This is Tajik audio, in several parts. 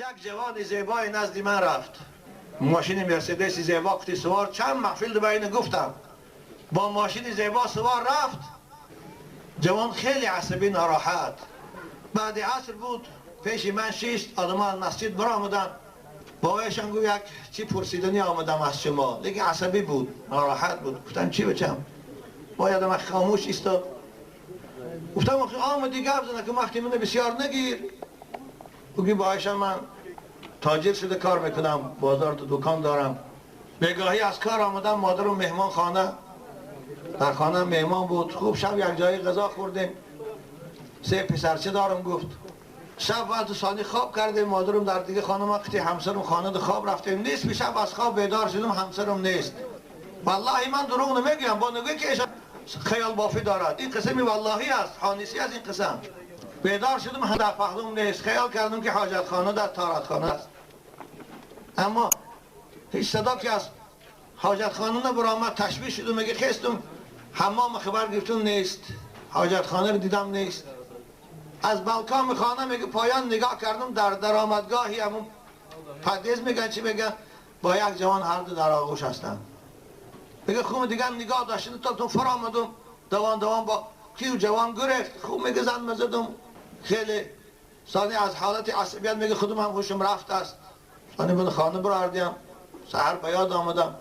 Як ҷавони зебои назди ман рафт. Мошини Мерседеси зебо қути сувор чанд маҳфил ба ин гуфтам. Бо мошини зебо сувор рафт. Ҷавон хеле асабӣ нороҳат. Баъди аср буд, пеши ман шист, одамон аз масҷид баромаданд. Бобояшон гуфт як чӣ пурсиданӣ омадам аз шумо. Лекин асабӣ буд, нороҳат буд. Гуфтам чӣ бачам? Бояд ман хомӯш истод. Гуфтам омадӣ гап зана ки вақти маро бисёр нагир. Гуфт бобояшон ман тоҷир шуда кор мекунам, бозор дукон дорам. Бегоҳӣ аз кор омадам, модарам меҳмон хона. Дар хона меҳмон буд. Хуб шаб як ҷойи ғизо хӯрдем. Се писарча дорам гуфт. Шаб вақт сони хоб кардем, модарам дар дига хона, ма қити ҳамсарам хона хоб рафтем. Нисфи шаб аз хоб бедор шудам, ҳамсарам нест. Валлоҳи ман дурӯғ намегӯям, бо нагӯй ки эшон хаёлбофӣ дорад. Ин қисми валлоҳӣ аст, ҳонисӣ аз ин қисм. Бедор шудам, дар паҳлум нест. Хаёл кардам ки ҳоҷатхона дар торатхона аст. Аммо ҳеҷ садо ки аз ҳоҷатхона набаромад, ташвиш шудам, меги хестум, ҳаммом хабар гирифтум нест, ҳоҷатхонаро дидам нест. Аз балкони хона меги поён нигоҳ кардам, дар даромадгоҳи ҳамун подъезд меган чӣ меган, бо як ҷавон ҳар ду дар оғӯш ҳастанд. Меги хуб дигар нигоҳ доштам, то ту фаромадум, давон давон бо киу ҷавон гурехт. Хуб меги зан мезадум, хеле сони аз ҳолати асабият меги худум ҳам ҳушам рафт аст. Сони ман хона баровардям, саҳар ба ёд омадам.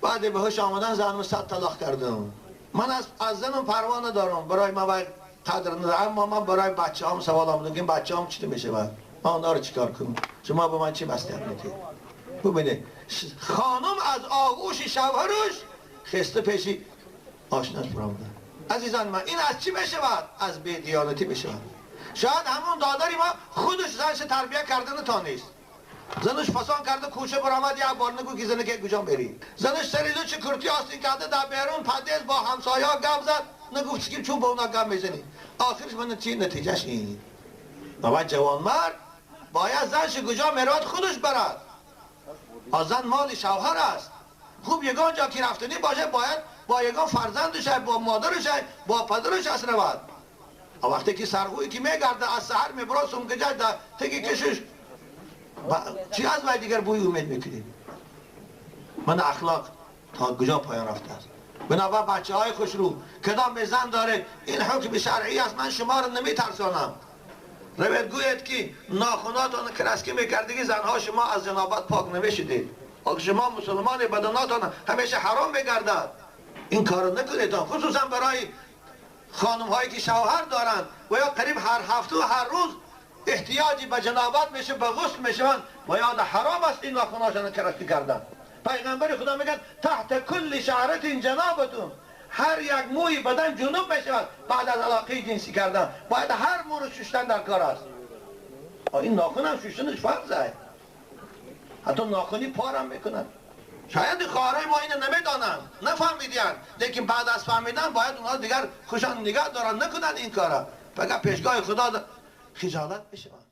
Баъд ба ҳуш омадан занам 100 талоқ кардам. Ман аз занам парво надорам, барои ман вай қадр надорам, аммо ман барои бачаҳам савол омадам ки бачаҳам чӣ мешавад, ман онҳоро чикор кунам, шумо ба ман чӣ маслиҳат медиҳед? Бубинед, хонум аз оғӯши шавҳараш хеста пеши ошнаш баромада. Азизон ман, ин аз чӣ мешавад? Аз бедиёнатӣ мешавад. Шояд ҳамон додари мо худаш занаш тарбия карда натонист. Занаш фасон карда кӯча баромад, як бор нагӯ ки занаке куҷо мери. Занаш сари лучи куртӣ остин карда дар берун подъезд бо ҳамсояҳо гап зад, нагуфт ки чун бо онҳо гап мезанӣ. Охирш ман чӣ натиҷаш ин? Ва ҷавонмард бояд занш куҷо меравад худаш барад. Зан моли шавҳар аст. Хуб ягон ҷо ки рафтанӣ бошад, бояд бо ягон фарзандаш, бо модараш, бо падараш аст равад. Вақте ки сарғӯе ки мегарда аз саҳар мебарад сумкаҷа дар теги кишиш, чӣ аз вай дигар бӯи умед мекунем? Ман ахлоқ то куҷо поён рафтааст. Бинобар бачаҳои хушрӯ кадом зан доред, ин ҳукми шаръӣ аст, ман шуморо намитарсонам. Равед гӯед ки нохунотон краски мекардиги занҳо шумо аз ҷанобат пок намешудед. Шумо мусулмони баданотон ҳамеша ҳаром мегардад. Ин корро накунед, хусусан барои хонумҳое ки шавҳар доранд ва ё қариб ҳар ҳафта ва ҳар рӯз эҳтиёҷи ба ҷанобат меша, ба ғусл мешаванд, ва ё ҳаром аст ин нохуношонро краски кардан. Пайғамбари Худо мегӯяд таҳта кулли шаъратин ҷанобатун, ҳар як мӯи бадан ҷунуб мешавад баъд аз алоқаи ҷинсӣ кардан. Бояд ҳар мӯро шуштан дар кор аст. Ин нохунам шуштанаш фарз аст. Ҳатто нохуни порам мекунанд. Шояд хоҳарои мо инро намедонанд, нафаҳмидиянд, лекин баъд аз фаҳмидан бояд онҳо дигар хушон нигоҳ доранд, накунанд ин кора. Фақат пешгоҳи Худо хиҷолат мешаванд.